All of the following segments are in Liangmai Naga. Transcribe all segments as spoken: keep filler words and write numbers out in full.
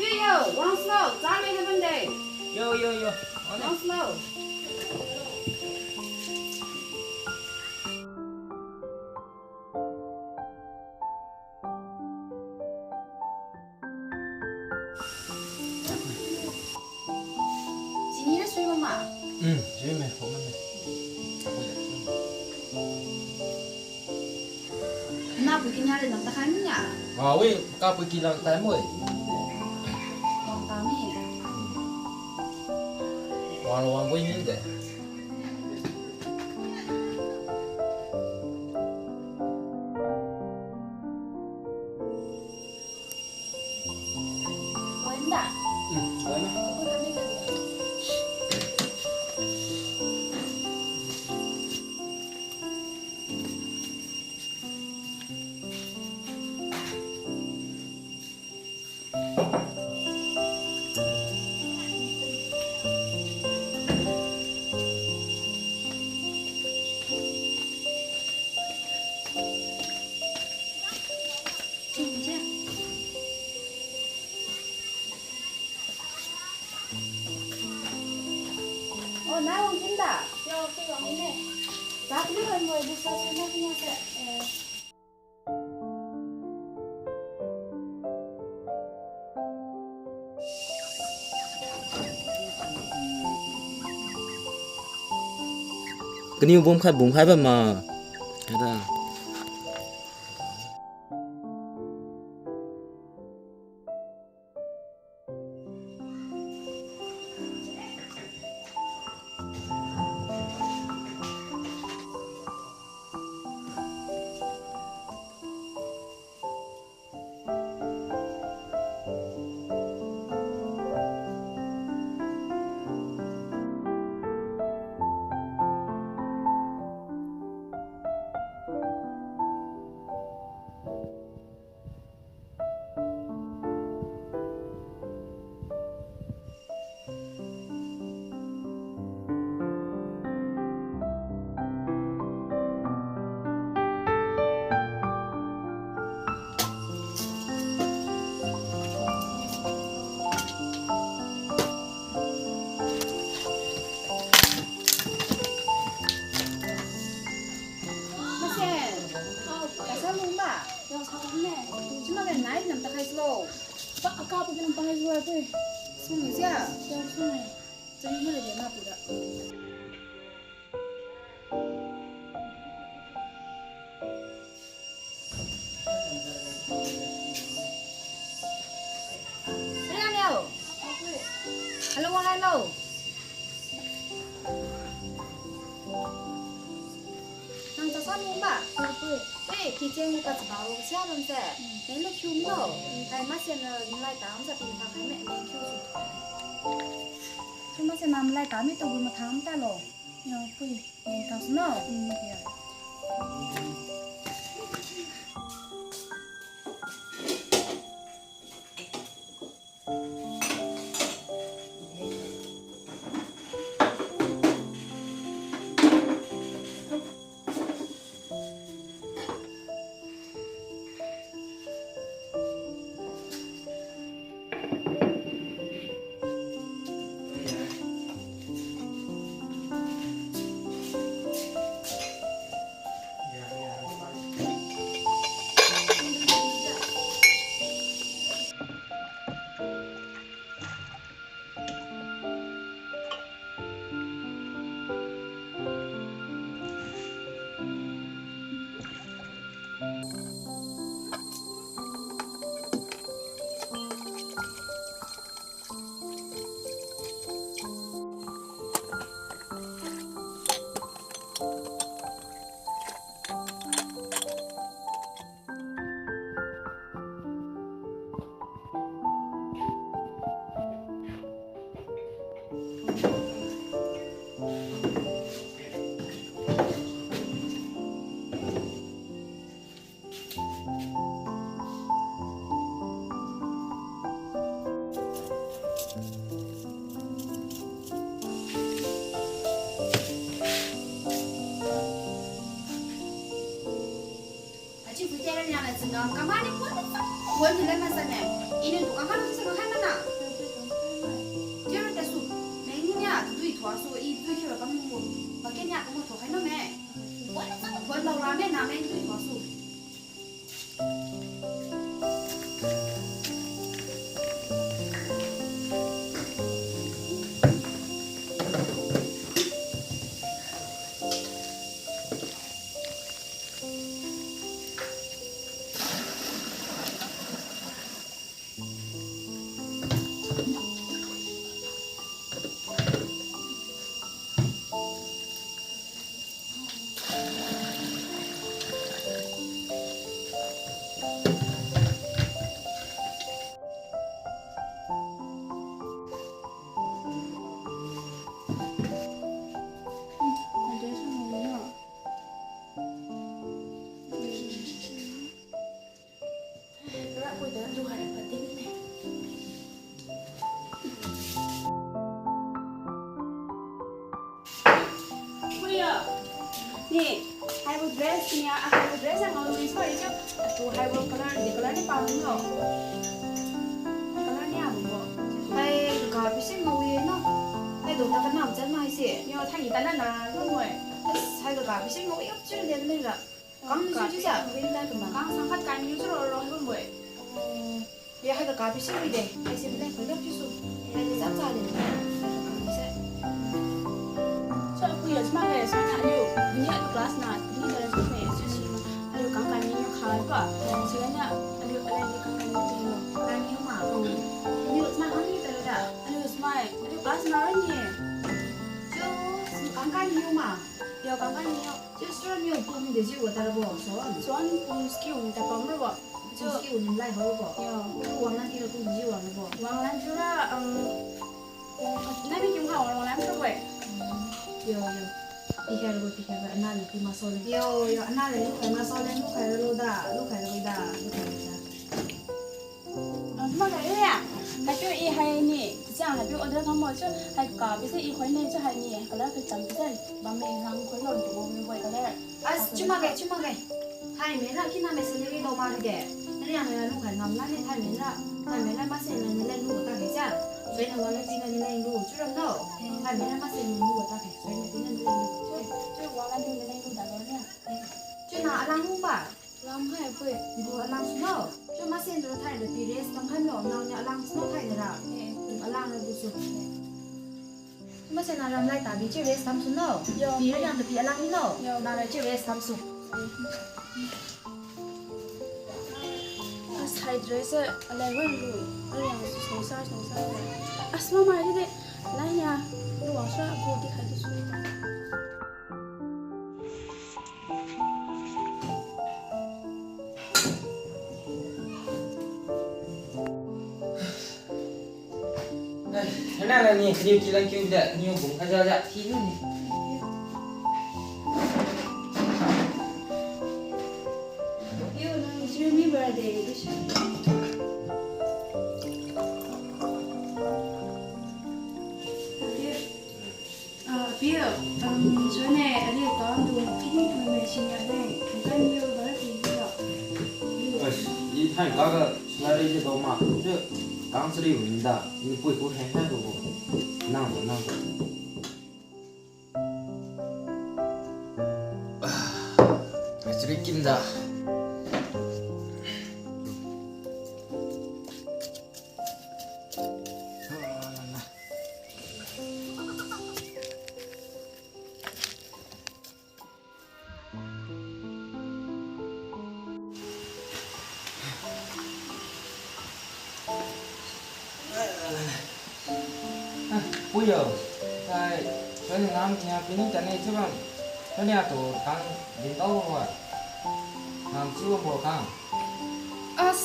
Tui yo, wang slo, chami na bande. Yo, yo, yo. Wang slo. Chini na sui mama? Hmm, sui me, ho me. Nahpui kinia le nam takhai mi nia? Ah, wi, kapui kilang tai mo. Wang ta mi. Wang wang bui mi de. Oh, nai wang kin da? Yo, si wang kin de. Sa kali wang mo, di sa sa na kini se. Eh. Kaniu bumkhai bumkhai bam ma. Ada. Masen, kasa lungba, yao sa ne. Chima le nai nam takhai slo. Pa, aka pa nam takhai slo, pui. Sung sia. Yao sung ne. Chami ma le dia ma pu da. Hello. Hello, hello. Nang chasa lungba? Eh, kitchen ka chaba ro sia bam se. Nang lu kiu mi lo. Hai masen na nlai tam sa pin tha khai me, nang kiu si. Chu masen na nlai tam mi tu bu matham ta lo. Yo, pui. Nang tha su no. Mm. Yo. Niana chingam kamani pon, pon ni le masane. Iniu tu kamani se mahai mana. Jero tasu, neng niu niu tadui thuasu, i tadui thiura kambo. Pake niu kamu thukhai no me. Pon, pon lau rame, name tadui thuasu. Puiyo. Ni, haibo dress ni, ah, haibo dress ang always wear je. Tu haibo color, di color ni pamlo. Color ni abo. Hai ga pisi ngao ye no. Hai do ta kanam chan mai si. Yo, thai ni ta na na, no moi. As, hai ga pisi ngao ye, chiu le ni ra. Kang ni chiu chiu sa, win lai pama. Kang sangkhat kai ni chiu ro ro, no moi. Oh. Ya, hai ga kapi si wi de. Hai si mene, koi gap chiu su. Hai ni zap za de. Hai ga kapi se. So, aku ya, sma ga, sma na, aliu, bini aliu class na, bini dara sma ya, so si ma, aliu kang kani niu khai pa. Si ga na, aliu, aliu ni kang kani niu lo. Kani niu ma. Hmm. Niu sma kani niu dara da. Aliu sma, aliu class na ran ni. So, kang kani niu ma. Yo, kang kani niu. Chiu sura niu pum de jiu wa tarabo, son? Son pum skiu ni ta pam rabo. Pum skiu ni lai habo. Yo. Chiu wang lan tira pum jiu wang rabo. Wang lan chiura, um, nami kiu ha wang lan rabo. Yo, yo. Pi khai rabo, pi khai rabo. Ana ni pi maso le. Yo, yo, ana le lu khai maso le, lu khai ralo da, lu khai ralo da, lu khai ralo da. Ah, sma ga ya. Haichiu i hai ni, chang haichiu order kamo chiu, hai ga pise i khoi ne chiu hai ni, color kacham pise, bamme nang khoi lo tu mo mi boi color. As, chiu makge, chiu makge. Hai mera kina me sendiri do ma de. Nani ang mera lu khai ngam na ni hai mera, hai mera ma se ne ne le lu ta ke cha. Soi na wa le pi na ne le lu chiu ram do. Hai mera ma se ne lu ta ke, soi na pi na ne le lu. Chiu, chiu wa la lu ne le lu da lo ne. Chiu na alang lu ba. Lam hai pui. Gu alang sno. Chiu masen tu thai de pi rest tam hai lo, nang ni alang sno thai de ra. Eh. Alang ra gu su. Chiu masen na ram lai ta bi chiu rest tam sno. Yo. Pi ra yang de pi alang ni no. Yo. Na ra chiu rest tam su. As hai dress alai wan lu. Alai yang su sno sa, sno sa. As mama ni de. Lai ya. Lu wa sa gu di khai di su. Hai, nang ni, niu kilang kiu de, niu bung khaja ja, ki lu ni. Yo, nang Jeremy birthday, di sa. Ah, piu, um, sune, aliu kang dung, kini pui mai sing ya ne, kan piu ba pi ya. Ai, i thai ga ga, salary je doma, je, kang sari win da, ni pui pun hai hai bo bo. Nang, nang. Ah, sari kim da. Ah, puiyo, sai, sai ngam nia pini tane chiu bam. Tania tu kang din tao wa. Ngam chiu bam bo kang. As,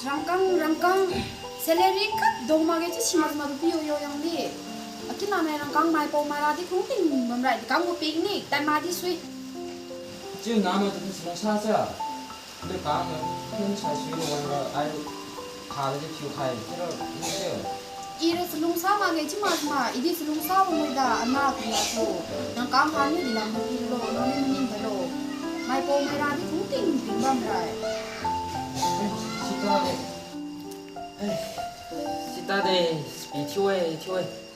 rangkang, rangkang. Salary khat dong makge chiu sima sima tu piu yo yang di. Akina nai rangkang mai pao mai ra di kung ting bam rai di kang gu ping ni, tai ma di sui. Chiu nama tu si lungsa sa. Di kang na, kin sa sui na wan ra ai kha di piu khai, chiu ra ni chiu. I ra si lungsa makge chiu ma sima, i di si lungsa bam mai da, ana kria tu. Rangkang ha ni di lam di lo, nang ni ni lo. Mai pao mai Adi kung ting ting bam rai. Sita de. Sita de. Pi thiu-e, thiu-e.